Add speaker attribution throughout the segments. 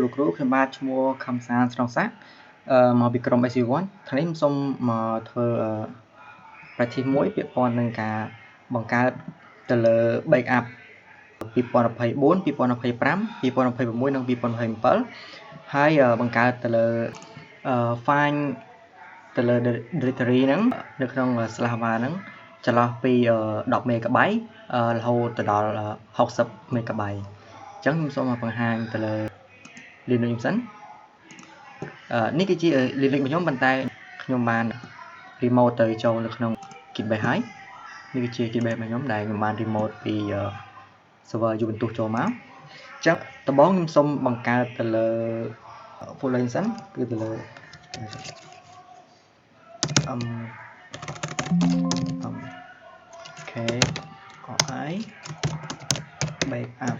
Speaker 1: លោកគ្រូខ្ញុំបាទឈ្មោះខំសានស្រងសាក់មកពីក្រុម SC1 ថ្ងៃនេះខ្ញុំសូមមកធ្វើ practice មួយពាក់ព័ន្ធនឹងការបង្កើតទៅលើ backup 2024 2025 2026និង2027ហើយបង្កើតទៅលើ find ទៅលើ directory ហ្នឹងនៅក្នុង /var ហ្នឹងចន្លោះពី10 MB រហូតទៅដល់60 MB អញ្ចឹងខ្ញុំសូមមកបង្ហាញទៅលើ Linux សិននេះគឺជា Linux របស់ខ្ញុំប៉ុន្តែខ្ញុំបាន remote ទៅចូលនៅក្នុង Git Bash ហើយនេះគឺជា Git Bash របស់ខ្ញុំដែលខ្ញុំបាន remote ពី server Ubuntu ចូលមកអញ្ចឹងដំបូងខ្ញុំសូមបង្កើតទៅលើ folder សិនគឺទៅលើ M M K R I backup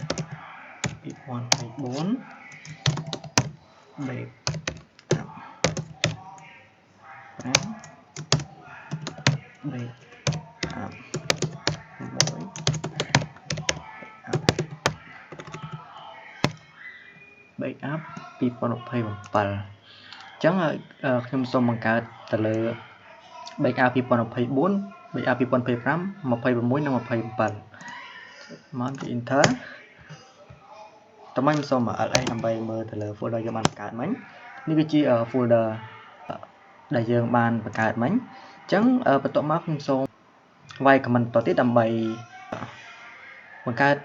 Speaker 1: 2024 backup 5 backup 1 backup backup 2027អញ្ចឹងខ្ញុំសូមបង្កើតទៅលើ backup 2024 backup 2025 26និង27មកទី enter តោះមកខ្ញុំសូម ls ដើម្បីមើលទៅលើ folder យើងបានបង្កើតមិញនេះគឺជា folder ដែលយើងបានបង្កើតមិញអញ្ចឹងបន្ទាប់មកខ្ញុំសូមវាយ command បន្តទៀតដើម្បីបង្កើត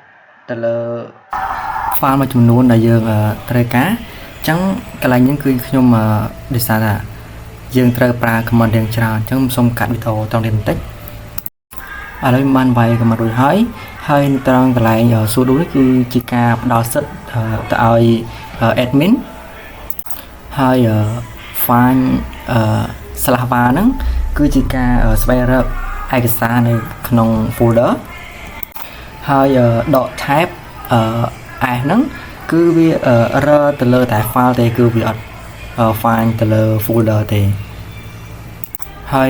Speaker 1: ទៅលើ file មួយចំនួនដែលយើងត្រូវការអញ្ចឹងកន្លែងនេះគឺខ្ញុំដោយសារថាយើងត្រូវប្រើ command រៀងច្រើនអញ្ចឹងខ្ញុំសូមកាត់វីដេអូត្រង់នេះបន្តិចឥឡូវបានវាយ command រួចហើយហើយនៅត្រង់កន្លែង sudo នេះគឺជាការផ្ដល់សិទ្ធទៅឲ្យ admin ហើយ find /var ហ្នឹងគឺជាការស្វែងរកឯកសារនៅក្នុង folder ហើយដក type s ហ្នឹងគឺវារទៅលើតែ file ទេគឺវាអត់ find ទៅលើ folder ទេហើយ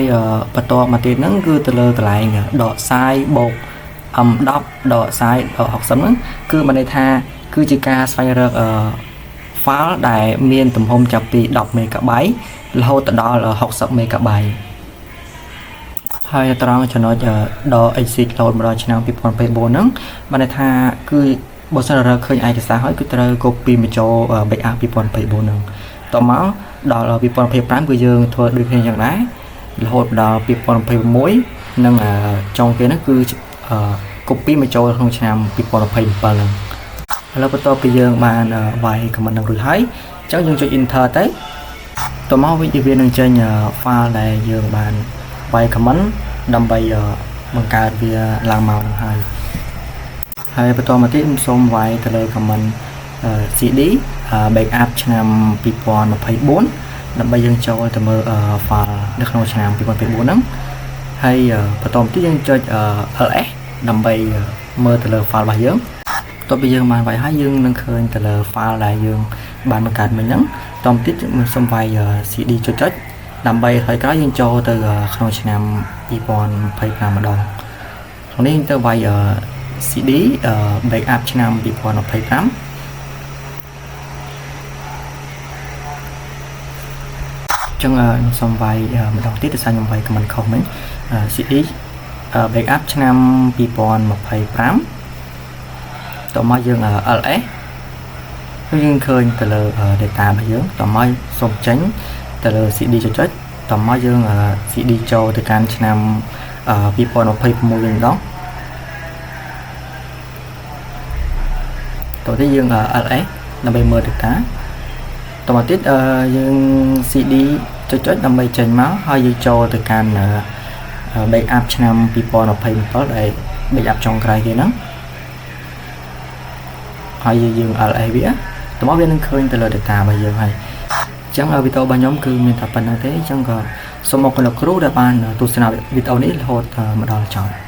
Speaker 1: បន្ទាប់មកទៀតហ្នឹងគឺទៅលើកន្លែងដក size បូក m10 ដក size ដក60ហ្នឹងគឺមានន័យថាគឺជាការស្វែងរក file ដែលមានទំហំចាប់ពី10 MB រហូតដល់60 MB ហើយត្រង់ចំណុចដល់ exit load មកដល់ឆ្នាំ2024ហ្នឹងបានន័យថាគឺបើសិនរកឃើញឯកសារហើយគឺត្រូវ copy មកចូល backup 2024ហ្នឹងតមកដល់2025គឺយើងធ្វើដូចគ្នាយ៉ាងដែររហូតដល់2026និងចុងគេហ្នឹងគឺ copy មកចូលក្នុងឆ្នាំ2027ហ្នឹងឥឡូវបន្ទាប់ពីយើងបានវាយ command នឹងរួចហើយអញ្ចឹងយើងចុច enter ទៅតមកវានឹងចេញ file ដែលយើងបានវាយ command ដើម្បីបង្កើតវាឡើងមកនឹងហើយហើយបន្តមកទៀតខ្ញុំសូមវាយទៅលើ command cd backup ឆ្នាំ2024ដើម្បីយើងចូលទៅមើល file នៅក្នុងឆ្នាំ2024ហ្នឹងហើយបន្តមកទៀតយើងចុច ls ដើម្បីមើលទៅលើ file របស់យើងបន្ទាប់ពីយើងបានវាយហើយយើងនឹងឃើញទៅលើ file ដែលយើងបានបង្កើតមិញហ្នឹងតមកទៀតខ្ញុំសូមវាយ cd ចុចចុចដើម្បីហើយក្រោយយើងចូលទៅក្នុងឆ្នាំ2025ម្ដងក្នុងនេះទៅវាយ cd backup ឆ្នាំ2025ចឹងខ្ញុំសូមវាយម្ដងទៀតដោយសារខ្ញុំវាយ command ខុសមិញ cd backup ឆ្នាំ2025តមកយើង ls គឺយើងឃើញទៅលើ data របស់យើងតមកសូមចេញទៅលើ cd ចុចចុចតមកយើង cd ចូលទៅកាន់ឆ្នាំ2026វិញម្ដងតទៅយើង ls ដើម្បីមើល data តមកទៀតយើង cd ចុចចុចដើម្បីចេញមកហើយយើងចូលទៅកាន់ backup ឆ្នាំ2027ដែល backup ចុងក្រោយគេហ្នឹងហើយយើង ls វាតមកវានឹងឃើញទៅលើ data របស់យើងហើយអញ្ចឹងវីដេអូរបស់ខ្ញុំគឺមានតែប៉ុណ្្នឹងទេអញ្ចឹងក៏សូមអរគុណលោកគ្រូដែលបានទស្សនាវីដេអូនេះរហូតមកដល់ចប់។